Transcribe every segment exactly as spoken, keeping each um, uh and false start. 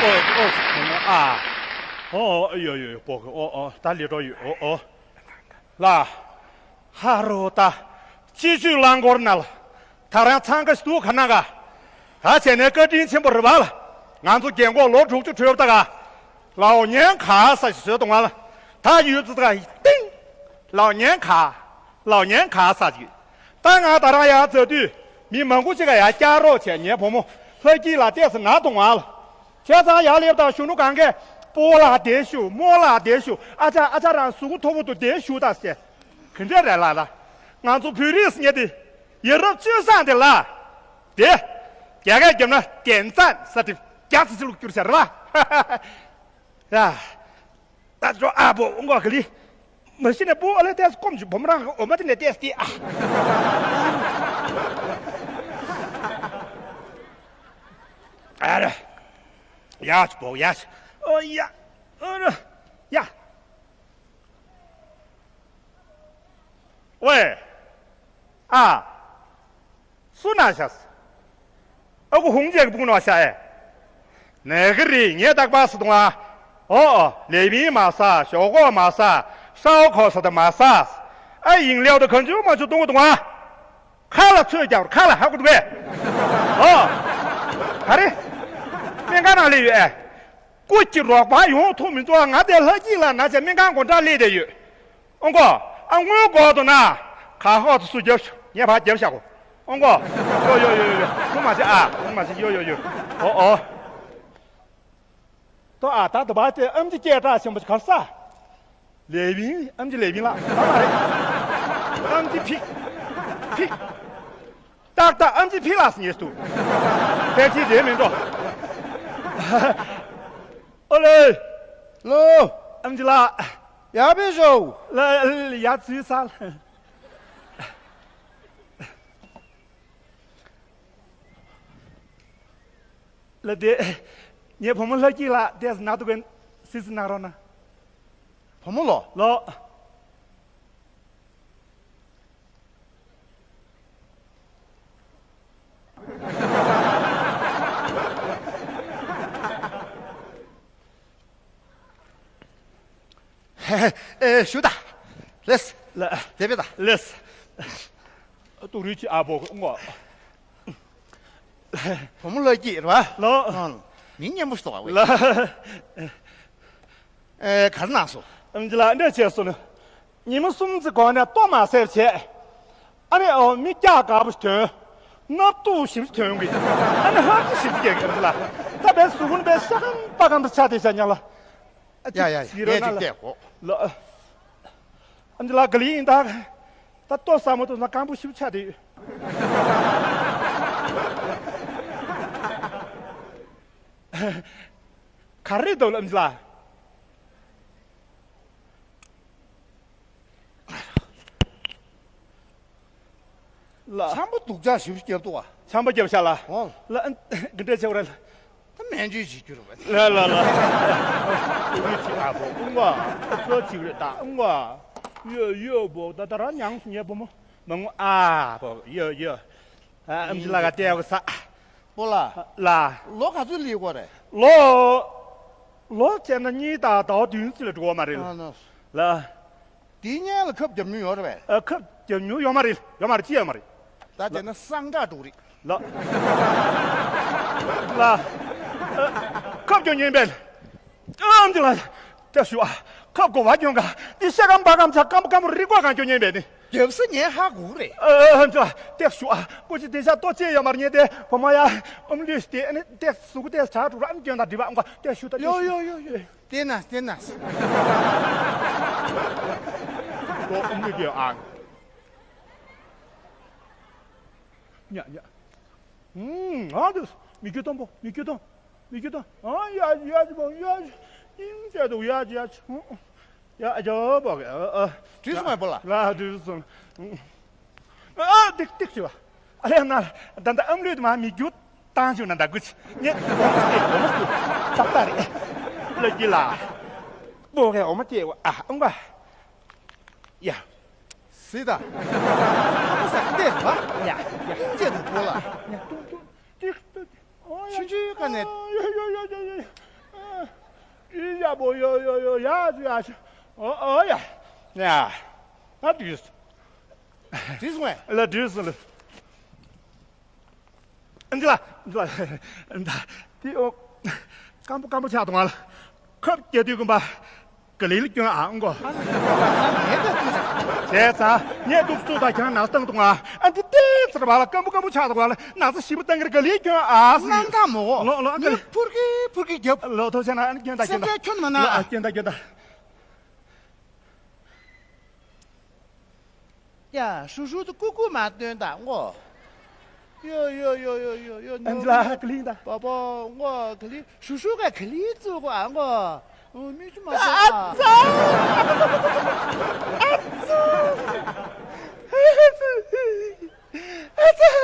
ཨོ་ཨོ་ཨ། ཨོ་ཨོ་ཡོ་ཡོ་ཡོ་པོ་གི་ཨོ་ཨོ་ད་ལི་ཏོ་ཡོ་ཨོ་ཨོ། ལ། ཧ་རོ་ད། སྤྱི་སྤྱོད་རླངས་འཁོར་ནང་ལ། ད་རང་འཚང་ཁ་ཞིག་འདུག་ག་ན་ག་ད་བྱས་ནས་བཀའ་དྲིན་ཆེན་པོ་རེད་བ་ལ། ང་ཚོ་རྒན་གོག་ལོ་དྲུག་ཅུ་གྲོལ་བ་ད་ག་ལའོ་ཉན་ག་ས་ཞིག་བཟོས་གཏོང་བ་ལ། ད་ཡོད་ཙི་ད་ག་ཏིང་། ལའོ་ཉན་ག་ལའོ་ཉན་ག་ས་ཞིག་ད་ང་ད་རང་ཡར་འཛུལ་དུས་མི་མང་པོ་ཅིག་ག་ཡར་བསྐྱར་རོགས་བྱས་ངའི་བུ་མོ་ལྷ་སྐྱིད་ལ་ལྟས་སུ་ན་གཏོང་བ་ལ། བྱས་ཙང་ཡར་སླེབས་དང་གཞོན་ནུ་གང་གས་སྤོ་ལགས་བདེ་ཞུ་རྨོ་ལགས་བདེ་ཞུ་ཨ་ཅག་ཨ་ཅག་རང་གཟུགས་པོ་མཐོ་པོ་འདུག་བདེ་ཞུ་དང་ཟེར། ག་འདྲ་རེད་ལ་ལ། ང་ཚོ་བོད་རིགས་ཟེར་མཁན་དེ་ཡ་རབས་སྤྱོད་བཟང་དེ་ལ། དེ། རྒྱ་སྐད་བརྒྱབ་ན་རྒྱན་ཙན་ས་དེ་རྒྱ་ཚ་ཚ་ལུགས་བསྒྱུར་བྱ་རེད་བ། ཡ། ད་ཅོ་ཨ་བོ་ཨུ་འགོག་གི་ལི། མ་གཞི་ནས་པོ་ཨ་ལེ་ཏེས་སྐོམ་གྱི་བུ་མོ་རང་གི་འོ་མ་དེ་ནས་ཏེས་ཏེ་ཨ། ཨ་ར། ཡ་ཆི་བོ་ཡ་ཆི། ཨོ་ཡ། ཨ་ར། ཡ། ཝེ། ཨ། སུ་ན་ཤ་སི། ཨ་ཁུ་ཧུང་ཅེག་སྤུང་ནོ་ཤ་ཨེ། ནེ་གི་རི་ངས་རྟག་པར་སི་དུང་ཨ། ཨོ་ཨོ་ལེ་བིན་མ་ས་ཞོག་གོ་མ་ས་ཤའོ་ཁོ་ས་ད་མ་ས། ཨ་ཡིང་ལེའོ་ད་གང་ཅུ་མ་ཅུ་དུང་གུ་དུང་ཨ། ཁ་ལ་ཚོས་རྒྱབ་ཁ་ལ་ཧ་གུ་དུ་བས། ཨོ། ག་རེ། སྨན་ཁང་ནང་ལས་ཡོད་ཨེ། སྐུ་གཅིག་རོགས་པ་ཡོང་ཐུབ་མི་འདུག་ང་དེ་ལྷ་སྐྱིད་ལ་ན་ཆ་སྨན་ཁང་སྒོ་འགྲམ་སླེབས་བསྡད་ཡོད། ཨོང་གོ། ཨ་སྔོན་གོ་དུ་ན། ཁ་ཧོ་དུ་སུ་རྒྱབ་ཤོག་ངས་ཕར་རྒྱབ་ཤག་གོ། ཨོང་གོ། ཡོ་ཡོ་ཡོ་ཡོ་ཡོ། ལུ་མ་ཆེ་ཨ། ལུ་མ་ཆེ་ཡོ་ཡོ་ཡོ། ཨོ་ཨོ། ཏོ་ཨ་ད་དུ་བ་དེ་ཨམ་ཅི་སྐད་གྲགས་ཆེན་པོ་གར་ས། ལེ་བིན་ཨམ་ཅི་ལེ་བིན་ལགས་ད་མ་རེད། ཨམ་ཅི་ཕིག་ཕིག་ཏག་ཏག་ཨམ་ཅི་ཕིག་ལགས་ཉེས་སུ། ཕལ་ཆེར་དེ་མིན་འགྲོ། ཨོ་ལེ། ལོ། ཨམ་ཅི་ལགས། ཡ་བེ་ཞོ། ལ་ཡ་ཚུལ་ས། ལ་དེ། ངའི་བུ་མོ་ལྷ་སྐྱིད་ལགས་དེས་ན་དུ་གན་སིས་ན་རོ་ན། བུ་མོ་ལོ། ལོ། ཨེ་ཞུ་ད། ལེས། ལ། དེ་བེ་ད། ལེས། ཏུ་རུ་ཅི་ཨ་བོ་ངོ་། བུ་མོ་ལ་སྐྱིད་རེད་བ། ལོ། ཨང་། མི་སྙན་པོ་ཞིག་འདུག་བ། ལ། ཨེ་གར་ན་སོ། ཨམ་ཅི་ལགས་འདྲ་བྱས་སོ་ནི། ཉི་མ་གསུམ་ཙི་གོང་ནས་ལྟོ་མ་ཟས་བྱས། ཨ་ནི་ཨོ་མི་སྐྱག་དཀར་པོ་ཞིག་ཐོན། སྣབས་ཏུ་ཞིབ་ཅིག་ཐོན་གི། ཨ་ནི་ཧབ་ཅི་ཞིབ་ཅིག་རྒྱག་གི་ཨམ་ཅི་ལགས། ད་བས་སུ་གུན་བས་ཤ་གམ་པ་གམ་དུ་ཆ་དེ་ཤ་ཉག་ལ། ཨ་ཡ་ཡ་ཅིག་ཡ་རོ་ངས་ན་ཅིག་ལ། བལྟས་གོ། ལ། ཨམ་ཅི་ལགས་ག་ལི་ཡིན་ད། ད་ལྟོ་ཟ་མ་ཐུབ་ན་སྐམ་པོ་ཞིབ་ཆ་དེ་ཡོད། ག་རེ་འདུག་ལ་ཨམ་ཅི་ལགས། ལ། ཆམ་པ་སྡུག་ཅག་ཞིབ་བརྒྱབ་འདུག་བ། ཆམ་པ་བརྒྱབ་ཤག་ལ། ཨོ། ལ་ཨ་འདི་འདྲ་བྱེད་པ་རེད་ལ། ད་སྨན་བཅོས་བྱེད་རྒྱུ་རེད་བ། ལ་ལ་ལ། ཨུ་ཅི་ཨ་བོ་ཨུང་བ། ཨ་ཚོ་ཅིག་རེད་ད་ཨུང་བ། ཡོ་ཡོ་བོ་ད་ད་རང་མྱང་ཉེ་བུ་མོ་མ་ངུ་ཨ་བོ་ཡོ་ཡོ། ཨ་ཨམ་ཅི་ལགས་ཀ་བལྟས་ཡག་ས། པོ་ལ། ལ། ལོ་ག་ཚོད་ལི་གོ་རེད། ལོ། ལོ་བྱས་ན་གཉིས་དང་ཟླ་བ་བདུན་ཙམ་ལ་འགྲོ་བ་མ་རེད། ཨ་ནོ། ལ། དེའི་སྔོན་ལ་ཁབ་བརྒྱབ་མྱོང་ཡོད་རེད་པས། ཨ་ཁབ་བརྒྱབ་མྱོང་ཡོད་མ་རེད། ཡོད་མ་རེད། ཅི་ཡོད་མ་རེད། ད་བྱས་ན་སང་དྲག་འགྲོ་གི་རེད། ལ། ལ། ཨ་ཁབ་བརྒྱབ་མྱོང་པས། ཨམ་ཅི་ལགས། ཏེ་ཞུ་ཨ། ཁབ་གོ་བ་གྱོན་ག་འདི་ཤ་སྐམ་པ་སྐམ་ཆ་སྐམ་པོ་སྐམ་པོ་རི་མགོ་གང་གྱོན་ཉན་པས་ནི། རྒྱབ་ས་ངས་ཧ་གོ་རེད། ཨ་ཨ་ཨམ་ཅི་ལགས། ཏེ་ཞུ་ཨ། ཀོ་ཅི་དེ་ཤ་ལྟོ་ཅི་ཡོད་མ་རེད་ཉན་ཏེ་བུ་མོ་ཡ། ཨམ་ལུས་ཏེ་ཨ་ནི་ཏེ་ཟུག་ཏེ་ཆ་དྲུག་རམ་གྱོན་དང་སྒྲིབ་པ་ཨམ་ཀ་ཏེ་ཞུ་ད་ཏེ་ཡོ་ཞུ། ཡོ་ཡོ་ཡོ། ཏེ་ན་ཏེ་ན། ཏོ་ཨམ་ལུས་ཏེ་ཨ། ཉ་ཉ། ཨུམ། ཨ་དུ། མི་སྐྱོ་དང་པོ། མི་སྐྱོ་དང་། མི་སྐྱོ་དང་། ཨ་ཡ་ཡ་ཅི་པོ་ཡ་ཅི། ཨིན་ཅི་དུ་ཡ་ཅི་ཡ་ཅི། ཡ་ཅོ་པོ་གི་ཨ་ཨ། དུས་སུ་མ་པོ་ལ། ལ་དུས་སུ། ཨ་ཏིག་ཏིག་ཞུ་བ། ཨ་ལེ་ན་ད་ད་ཨམ་ལུས་དུ་མ་མི་སྐྱོ་བཏང་ཞུ་ན་ད་གུ་ཅི། ངས་འོ་མ་སྟེ་འོ་མ་སྟེ། ཏག་ཏག་རེད། ལ་ཅི་ལ། པོ་གི་འོ་མ་སྟེ་ཨ་ཨང་པ། ཡ། སི་ད། ཧ་མ་ས་ཏེ་བ། ཡ་ཡ། ཨིན་ཅེ་དུ་པོ་ལ། ཡ་ཏུང་ཏུང་ཏིག་ཏུ། ཨོ་ཡ། ཆུང་ཆུང་ཀ་ནས། ཡ་ཡ་ཡ་ཡ་ཡ། ཡ་པོ་ཡོ་ཡོ་ཡོ་ཡ་ཡ་ཤ། ཨོ་ཨོ་ཡ། ཡ། ད་དུས། དུས་སོང་ངས། ལ་དུས་སོང་ལ། འདི་ལ་འདི་ལ་འདི་ཨོ། སྐམ་པོ་སྐམ་པོ་ཆགས་འདུག་ང་ལ། ཁབ་རྒྱག་དུས་ཀུན་པ། ག་ལི་ལ་སྐྱོན་ཨ་ཨང་གོ། བྱས་ཙང་ངས་འདུག་སུ་དང་ཁྱང་ནག་བཏང་འདུག་ང་། ཨ་འདི་ལྟས་ཚར་བ་ལ་སྐམ་པོ་སྐམ་པོ་ཆགས་འདུག་ང་ལ། ནག་ཚ་ཞིབ་པོ་བཏང་གི་རེད། ག་ལི་སྐྱོན་ཨ་ཟེར། སྣང་དག་མོ། ལོ་ལོ་ཨ་ག་ལི། ཕུར་གི་ཕུར་གི་རྒྱབ། ལོ་ཐོ་ཆ་ན་ཨ་ནི་སྐྱོན་ད་སྐྱོན་ད། སེམས་ཁྲལ་ཁྱོན་མ་ན། ལོ་ཨ་སྐྱོན་ད་སྐྱོན་ད། ཡ། ཧྲུ་ཧྲུ་དུ་ཀུ་ཀུ་མ་སྟོན་དང་ངོ་། ཡོ་ཡོ་ཡོ་ཡོ་ཡོ་ཡོ། ཨན་ཇི་ལ་ཧ་ག་ལིང་ད། པ་པོ་ངོ་ག་ལི། ཧྲུ་ཧྲུ་ག་ག་ལི་བཙུགས་གོ་ཨ་ངོ། མི་ཆུ་མ་ཨ་ཚོ། ཨ་ཚོ། ཨ་ཚོ།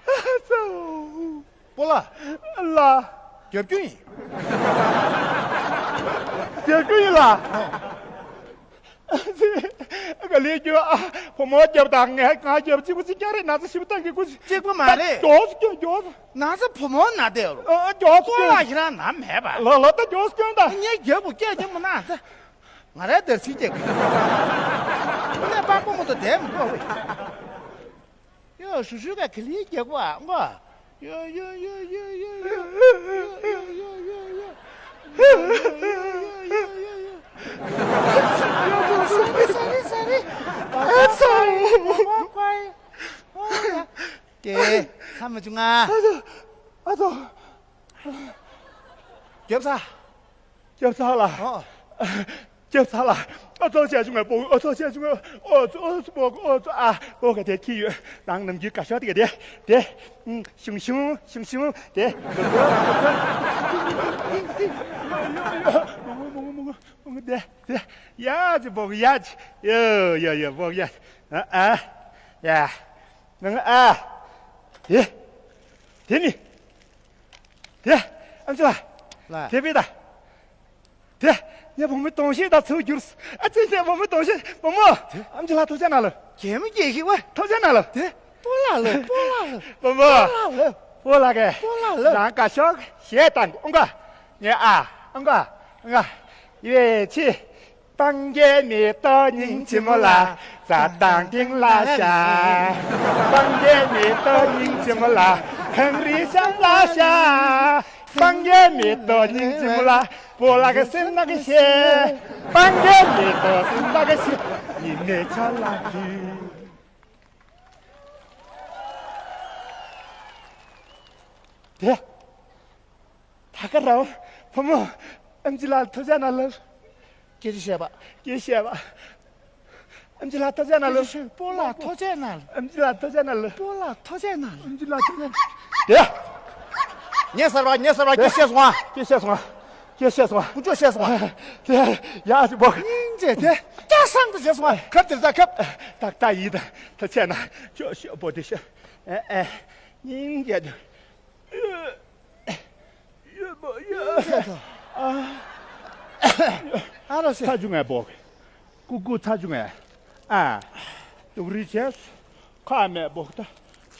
ཨ་ཚོ། སྤོ་ལགས། ལ། རྒྱབ་སྐྱོར་ཡིན། རྒྱབ་སྐྱོར་ཡིན་ལ། ག་ལེར་སྐྱོར་ཨ། བུ་མོ་རྒྱབ་དང་ངས་ང་རྒྱབ་གཅིག་པུ་གཅིག་རྐྱང་རེད། ན་ཚ་ཞིབ་བཏང་གི་ཀུ་ཅི། གཅིག་པུ་མ་རེད། མགྱོགས་སུ་སྐྱོར་མགྱོགས་སུ། ན་ཚ་བུ་མོ་ན་བསྡད་རོ། ཨ་མགྱོགས་སུ་སྐྱོར། སྤོ་ལགས་ཁྱེད་རང་ན་མེད་པ། ལོ་ལོ་ད་མགྱོགས་སུ་སྐྱོར་ད། ངས་རྒྱབ་བུ་སྐད་ཅིག་མ་ན་ད། ང་རའི་དར་ཚིག་སྐྱེ་དགོས། ངས་པགས་པ་མོ་དང་བསྡད་མི་དགོས་བས། ཡོ་ཧྲུ་ཧྲུ་ག་ག་ལི་རྒྱག་པ་ངོ་། ཡོ་ཡོ་ཡོ། ཀྱེ། ཚ་མ་བྱུང་ང་། ཨ་ཚོ། ཨ་ཚོ། རྒྱབ་ཚ། རྒྱབ་ཚ་ལ། ཨོ། རྒྱབ་ཚ་ལ། ཨ་ཚོ་བྱས་བྱུང་ངས་སྤོ། ཨ་ཚོ་བྱས་བྱུང་ངས། ཨོ་ཚོ་ཨོ་ཚོ་སྤོ། ཨོ་ཚོ་ཨ་སྤོ་ག་དེ་ཁྱི་ཡོད། རང་ནམ་རྒྱུན་དགའ་ཤོས་དེ་ག་དེ་དེ། ཨུམ། ཞུང་ཞུང་ཞུང་ཞུང་དེ། མོ་མོ་མོ་མོ་མོ་དེ་དེ། ཡ་ཅི་སྤོ་གི་ཡ་ཅི། ཡ་ཡ་ཡ་སྤོ་གི་ཡ། ཨ་ཨ། ཡ། ང་ཨ། དེ། དེ་ནི། དེ། ཨམ་ཅི་ལ། ལ། དེ་བས་ད། དེ། ངའི་བུ་མོའི་གདོང་ཤེས་དང་ཚུར་གྱུར། ཨ་ཙི་ངའི་བུ་མོའི་གདོང་ཤེས། བུ་མོ། དེ། ཨམ་ཅི་ལ་ཐུགས་རྗེ་གནང་ལ། གད་མོ་སྐྱེ་ཤི་བ། ཐུགས་རྗེ་གནང་ལ། དེ། སྤོ་ལགས་ལ་སྤོ་ལགས་ལ། བུ་མོ། སྤོ་ལགས་ལ། སྤོ་ལགས་གས། སྤོ་ལགས་ལ། རང་དགའ་ཤོས་གཞས་བཏང་གོ་ཨང་ག། ངའི་ཨ། ཨང་ག། ཨང་ག། ཡེ་ཆི། སྤང་རྒྱན་མེ་ཏོག་སྙིང་རྗེ་མོ་ལ། རྩྭ་ཐང་སྟེང་ལ་ཤར། སྤང་རྒྱན་མེ་ཏོག་སྙིང་རྗེ་མོ་ལ། གངས་རིའི་གཤམ་ལ་ཤར། སྤང་རྒྱན་མེ་ཏོག་སྙིང་རྗེ་མོ་ལ། སྤོ་ལགས་ཀྱི་སེམས་ནང་གི་ཤེས། སྤང་རྒྱན་མེ་ཏོག་སེམས་ནང་གི་ཤེས། ཉི་མའི་ཆ་ལ་འདུས། དེ། ད་ག་རང་བུ་མོ། ཨམ་ཅི་ལགས་ཐུགས་རྗེ་གནང་ལགས། སྐད་ཆ་བཤད་པ། སྐད་ཆ་བཤད་པ། ཨམ་ཅི་ལགས་ཐུགས་རྗེ་གནང་ལགས། སྐད་ཆ་བཤད། སྤོ་ལགས་ཐུགས་རྗེ་གནང་ལགས། ཨམ་ཅི་ལགས་ཐུགས་རྗེ་གནང་ལགས། སྤོ་ལགས་ཐུགས་རྗེ་གནང་ལགས། ཨམ་ཅི་ལགས་ཐུགས་རྗེ་གནང་། དེ། ངས་གསར་པ་ངས་གསར་པ་སྐད་ཆ་བཤད་སོང་ང་། སྐད་ཆ་བཤད་སོང་ང་། སྐད་ཆ་བཤད་སོང་ང་། དཀོན་མཆོག་བཤད་སོང་ང་། དེ། ཡ་ཅི་བོ། སྙིང་རྗེ་དེ། སྐྱ་སང་དུ་བྱས་སོང་ང་། ཁབ་དེ་ད་ཁབ། ད་ད་ཡིན་ད། ད་ཆད་ན། ཅོ་ཤོ་བོ་དེ་ཤ། ཨེ་ཨེ། སྙིང་རྗེ་དེ། ཡོད་པོ་ཡོད། ཨ་རོ་སེ། ཚ་བྱུང་ངས་བོག་ཀུ་ཀུ་ཚ་བྱུང་ངས། ཨ། སྡུག་རུས་བྱས། ཁ་མེད་བོག་ད།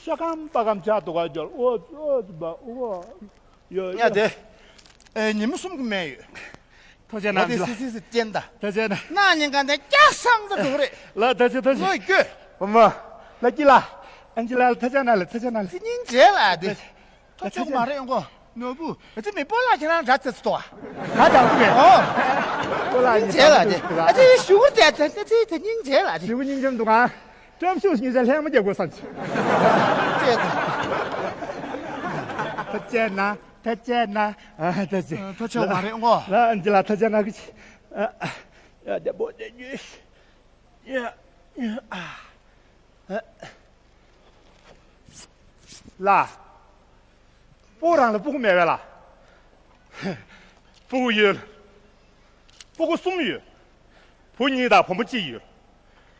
ཤ་སྐམ་པ་སྐམ་ཆགས་འདུག་ག་འཇོལ། ཨོ་ཨོ་ཨོ། ཡོད་ཡ་ཡོད། དེ། ཨེ་ཉི་མ་གསུམ་གྱི་སྨན་ཡོད། ཐུགས་རྗེ་གནང་། ལ་དེ་ལ། སི་སི་སི་ཅན་ད། ཐུགས་རྗེ་གནང་། ན་ཉིན་གང་དེ་སྐྱ་སང་ད་འགྲོ་རེད། ལ་ཐུགས་རྗེ་ཐུགས་རྗེ། ལོས་སྐྱོ། བུ་མོ། ལ་ཀི་ལ། ཨན་ཇི་ལ་ལ་ཐུགས་རྗེ་གནང་ལ། ཐུགས་རྗེ་གནང་ལ། དེ་སྙིང་རྗེ་ལ་དེ། ཐུགས་ཆོག་མ་རེད་ཨང་གོ། ནོར་བུ། ཨ་ཙི་མི་སྤོ་ལགས་ཁྱེད་རང་འདྲ་ཙེ་ཙི་ཏོ། ང་དང་དུ་མེད། ཨོ། སྤོ་ལགས་སྙིང་རྗེ་ལ་དེ། ཨ་ཙི་ཞུ་གུར་དེ་དེ་དེ་དེ་སྙིང་རྗེ་ལ་དེ། ཞུ་གུ་སྙིང་རྗེ་མི་འདུག་ང་། བཀྲ་ཤིས་ཉིན་ཆ་ལྷད་མོ་རྒྱག་དགོས་བསམ་གྱི། ཅེས་དང་། ཐུགས་རྗེ་གནང་། ཐུགས་རྗེ་གནང་། ཨ་ཐུགས་རྗེ། ཐུགས་ཆོག་མ་རེད་ཨང་གོ། ལ་ཨན་ཇི་ལ་ཐུགས་རྗེ་གནང་གི། ཨ་ཨ། ཡ་རྒྱལ་པོ་རྒྱལ་རྒྱུ། ཡ་ཡ་ཨ། ལ། སྤོ་རང་ལ་སྤུ་གུ་མེད་པས་ལ། སྤུ་གུ་ཡོད། སྤུ་གུ་གསུམ་ཡོད། བུ་གཉིས་དང་བུ་མོ་གཅིག་ཡོད།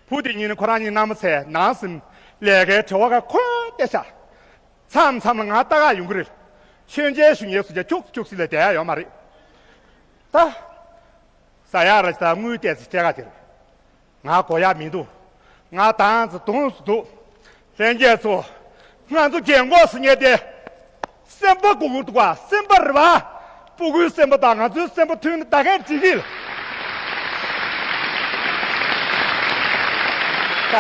བུ་དེ་གཉིས་ནི་ཁོ་རང་གཉིས་མནའ་མ་འཚོལ་ནང་སེམས་ལས་ཀའི་བྲེལ་བ་ག་ཁོལ་ཏེ་ཤ། མཚམས་མཚམས་ལ་ང་ལྟ་ག་ཡོང་གི་རེད། མཆོད་མཇལ་ཞུ་མཁན་སུ་ཇ་ཁྱུག་ཁྱུག་སི་ལ་བསྡད་ཡ་ཡོད་མ་རེད། ད། ཟ་ཡག་ར་ཅི་ད་དངུལ་ཏོག་ཙམ་སྤྲད་ག་དེ་རེད། ང་གོ་ཡག་མི་འདུག་ང་དང་ཙི་དུང་སུ་འདུག་ལྷན་རྒྱས་ཚོ། ང་ཚོ་རྒན་གོག་སུ་ཉལ་ཏེ། སེམས་པ་སྒུག་གི་འདུག་ག་སེམས་པ་རེད་པ། སྤུ་གུའི་སེམས་པ་དང་ང་ཚོའི་སེམས་པ་མཐུན་ན་ད་གས་འགྲིག་གི་ལ། ད།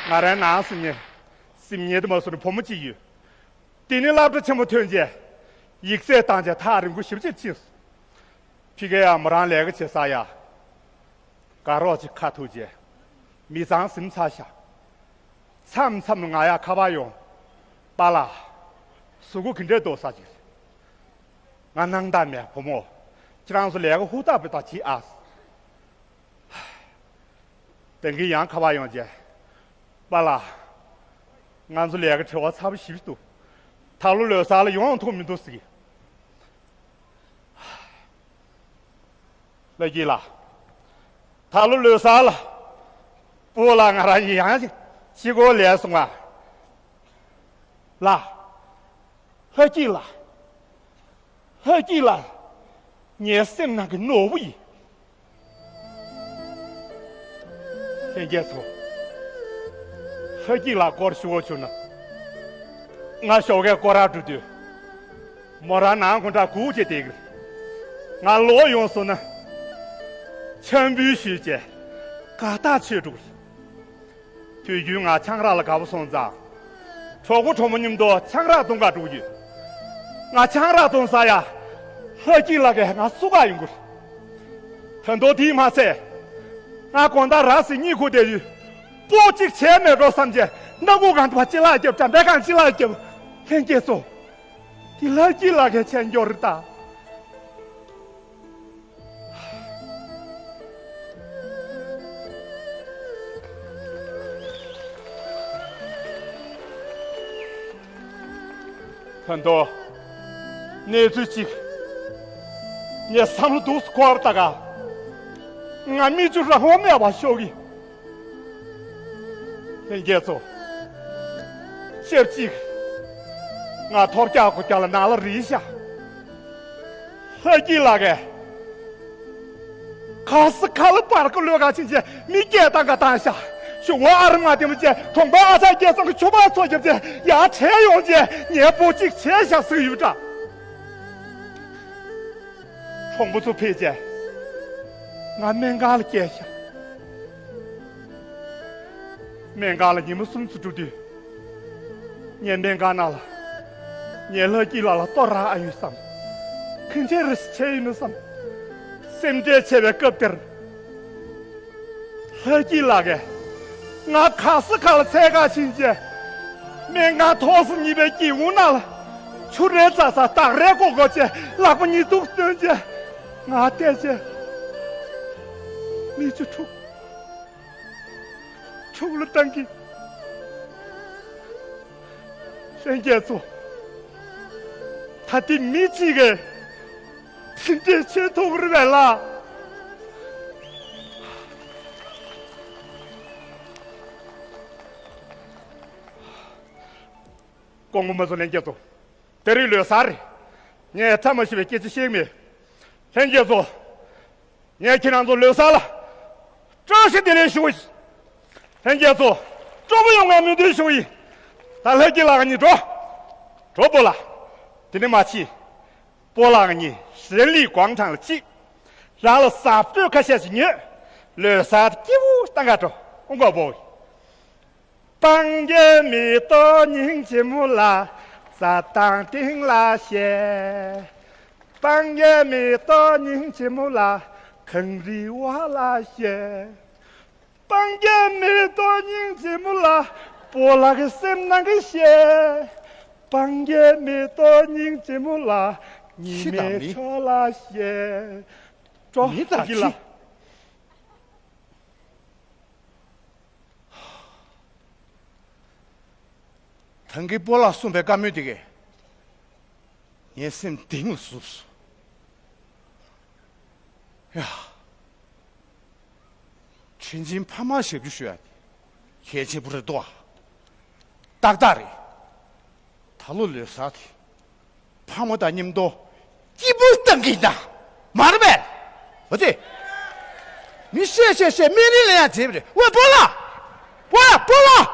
ང་རའི་ནང་སེམས་ཉེས། སེམས་ཉེས་དུ་མ་སོང་ནས་བུ་མོ་གཅིག་ཡོད། དེ་ནི་སློབ་གྲྭ་ཆེན་མོ་ཐོན་རྗེས། ཡིག་ཚད་བཏང་རྗེས་ཐག་རིང་པོ་ཞེ་པོ་ཅིག་ཕྱིན་སོང་། ཕ་གིར་ཡང་མོ་རང་ལས་ཀ་བྱེད་ས་ཡ། དགའ་རོགས་ཅིག་ཁ་ཐུག་རྗེས། མི་ཚང་ཟིན་ཚར་ཤག་མཚམས་མཚམས་ལ་ང་ཡར་ཁ་པར་ཡོང་། པཱ་ལགས། གཟུགས་པོ་ག་འདྲས་འདུག་ཟེར་གྱི་རེད། ང་སྣང་དག་མེད། བུ་མོ། ཁྱེད་རང་ཚོ་ལས་ཀ་ཧུར་ཐག་པའི་ཐག་བྱེད་ཨ། ད་གིན་ཡང་ཁ་པར་ཡོང་རྗེས། པཱ་ལགས། ང་ཚོ་ལས་ཀ་བྲེལ་བ་ཚ་པོ་ཞེ་པོ་འདུག་ད་ལོ་ལོ་གསར་ལ་ཡོང་ཐུབ་མི་འདུག་ཟེར་གྱི། ལྷ་སྐྱིད་ལགས། ད་ལོ་ལོ་གསར་ལ། སྤོ་ལགས་ང་རང་གཉིས་ཡང་གཅིག་གཅིག་པོ་ལས་སོང་ང་། ལགས། ལྷ་སྐྱིད་ལགས། ལྷ་སྐྱིད་ལགས། ངའི་སེམས་ནང་གི་ནོར་བུ་ཡིན། ལྷན་རྒྱས་ཚོ། ལྷ་སྐྱིད་ལགས་སྐོར་ཞུ་བ་བྱུང་ན། ང་ཞོགས་ཀས་སྐོར་ར་འགྲོ་དུས། མོ་རང་ནང་ཁོང་ཁྲ་སྒུག་བྱས་བསྡད་ཀྱི་རེད། ང་ལོག་ཡོང་སོང་ན། འཆམ་འབུལ་ཞུས་བྱས། དགའ་ཐག་ཆོད་འགྲོ་གི་རེད། དུས་རྒྱུན་ང་ཆང་རག་ལ་དགའ་པོ་སོང་ཙང་། གྲོགས་པོ་གྲོགས་མོ་མཉམ་དུ་ཆང་རག་འཐུང་ག་འགྲོ་གི་ཡོད། ང་ཆང་རག་འཐུང་ས་ཡ། ལྷ་སྐྱིད་ལགས་ཀྱིས་ང་བསུ་ག་ཡོང་གི་རེད། ད་དུང་དེས་མ་ཚད། ང་དགོང་དག་ར་བཟི་གཉིད་ཁུག་བསྡད་དུས། སྤོ་གཅིག་བྱས་མེད་འགྲོ་བསམ་བྱས་སྣ་ཁུག་སྒང་དུ་ཕར་ཅི་ལག་རྒྱབ། གྲམ་པའི་སྒང་ཅི་ལག་རྒྱབ། ལྷན་རྒྱས་ཚོ། འདི་ལྷ་སྐྱིད་ལགས་ཀྱིས་བྱས་འགྱོ་རེད་ད། ད་དུང་། གནས་ཚུལ་གཅིག་ངས་བསམ་བློ་སྡུག་སུ་འཁོར་ད་ག་ང་མིག་ཆུ་རང་དབང་མེད་པར་ཤོར་གི། ལྷན་རྒྱས་ཚོ། ཞབས་གཅིག་ང་ཐོབ་རྒྱག་གོ་རྒྱག་ལ་ནང་ལ་རིལ་ཤག་ལྷ་སྐྱིད་ལགས་ཀྱིས། ཁ་སི་ཁ་ལ་པར་ཀོ་ལོས་ག་ཕྱིན་བྱས་མི་སྐད་བཏང་ག་བཏང་ཤག་གཞུང་བ་ཨ་རི་མ་ལྡེ་མོ་བྱས་གྲོང་པ་ཨ་ཚ་སྐལ་བཟང་གི་ཆུ་བར་ཚོ་རྒྱབ་བྱས་ཡར་བྲལ་ཡོང་བྱས་ངའི་པོ་གཅིག་བྱས་ཤག་ཟིག་ཡོད་འདྲ། གྲོང་པ་ཚོ་ཕེབས་བྱས་ང་སྨན་ཁང་ལ་བསྐྱལ་ཤག་སྨན་ཁང་ལ་ཉི་མ་གསུམ་ཙམ་འགྲོ་དུས། ངས་སྨན་ཁང་ནང་ལ། ངས་ལྷ་སྐྱིད་ལགས་ལ་ལྟོ་རག་ཨ་ཡོད་བསམ། གང་འདྲས་རེ་ཞིག་བྱས་ཡོད་ན་བསམ། སེམས་ཁྲལ་ཆེ་བའི་སྐབས་དེར། ལྷ་སྐྱིད་ལགས་ཀྱིས། ང་ཁ་སི་ཁ་ལ་འཚོལ་ག་ཕྱིན་བྱས། སྨན་ཁང་ཐོག་སོ་གཉིས་པའི་སྒེའུ་ཁུང་ནང་ལ། ཆུ་རེ་ཙག་ཙག་སྟག་རེ་ཀོ་ཀོ་བྱས་ལག་པ་གཉིས་གཏུགས་བཏོན་བྱས། ང་བལྟས་བྱས། མིག་ཆུ་འཁྲུག་འཁྲུག་ལ་བཏང་གི། ལྷན་རྒྱས་ཚོ། ད་ལྟའི་མི་གཅིག་གིས་དེ་འདྲས་བྱེད་ཐུབ་རེད་པས་ལ། ཀོང་པོ་མ་བཟོ་ལྷན་རྒྱས་ཚོ། ད་རེས་ལོ་གསར་རེད། ངས་ཐབས་མ་ཤེས་པའི་སྐད་ཆ་བཤད་མེད། ལྷན་རྒྱས་ཚོ། ངས་ཁྱེད་རང་ཚོ་ལོ་གསར་ལ་བཀྲ་ཤིས་བདེ་ལེགས་ཞུ། ལྷན་རྒྱས་ཚོ། སྤྲོ་པོ་ཡོང་བའི་སྨོན་འདུན་ཞུ་ཡིན། ད་ལྷ་སྐྱིད་ལགས་གཉིས་འགྲོ། འགྲོ་སྤོ་ལགས། དེ་ནས་མ་ཕྱིན། སྤོ་ལགས་གཉིས་རེན་ལི་ཀོང་ཀྲང་ལ་ཅིག་རང་ལ་ཟབ་སྤྲོས་ཁ་ཤས་ཤིག་ཉོས། ལོ་གསར་སྐྱིད་པོ་བཏང་ག་འགྲོ། ཨོང་གོ་བོ། སྤང་རྒྱན་མེ་ཏོག་སྙིང་རྗེ་མོ་ལ། རྩྭ་ཐང་སྟེང་ལ་བཤད། སྤང་རྒྱན་མེ་ཏོག་སྙིང་རྗེ་མོ་ལ། གངས་རིའི་བར་ལ་བཤད། སྤང་རྒྱན་མེ་ཏོག་སྙིང་རྗེ་མོ་ལ། སྤོ་ལགས་ཀྱི་སེམས་ནང་གི་བཤད། སྤང་རྒྱན་མེ་ཏོག་སྙིང་རྗེ་མོ་ལ། ཉི་མའི་ཕྱོགས་ལ་བཤད། ཀྲོ་མི་དང་ཡི་ལ། ཁྱི། ཐང་གི་སྤོ་ལགས་གསུངས་པའི་བཀའ་མོལ་དེ་གས། ངའི་སེམས་གཏིང་ལ་ཟུག་སོང་། ཡ། དྲིན་ཆེན་ཕ་མར་ཞབས་ཞུ་ཞུ་ཡ་དེ་གལ་ཆེན་པོ་རེད་འདུག་ཨ། ཏག་ཏག་རེད། ད་ལོ་ལོ་གསར་དེ་ཕ་མ་དང་མཉམ་དུ་སྐྱིད་པོ་བཏང་གི་ཡིན་ད། མ་རེད་པས། འོ་ཙི། མི་བཤད་བཤད་བཤད་སྨན་རིན་ལེན་ཡ་བྱེད་པ་རེད། ཝེ་སྤོ་ལགས། ཝེ་སྤོ་ལགས།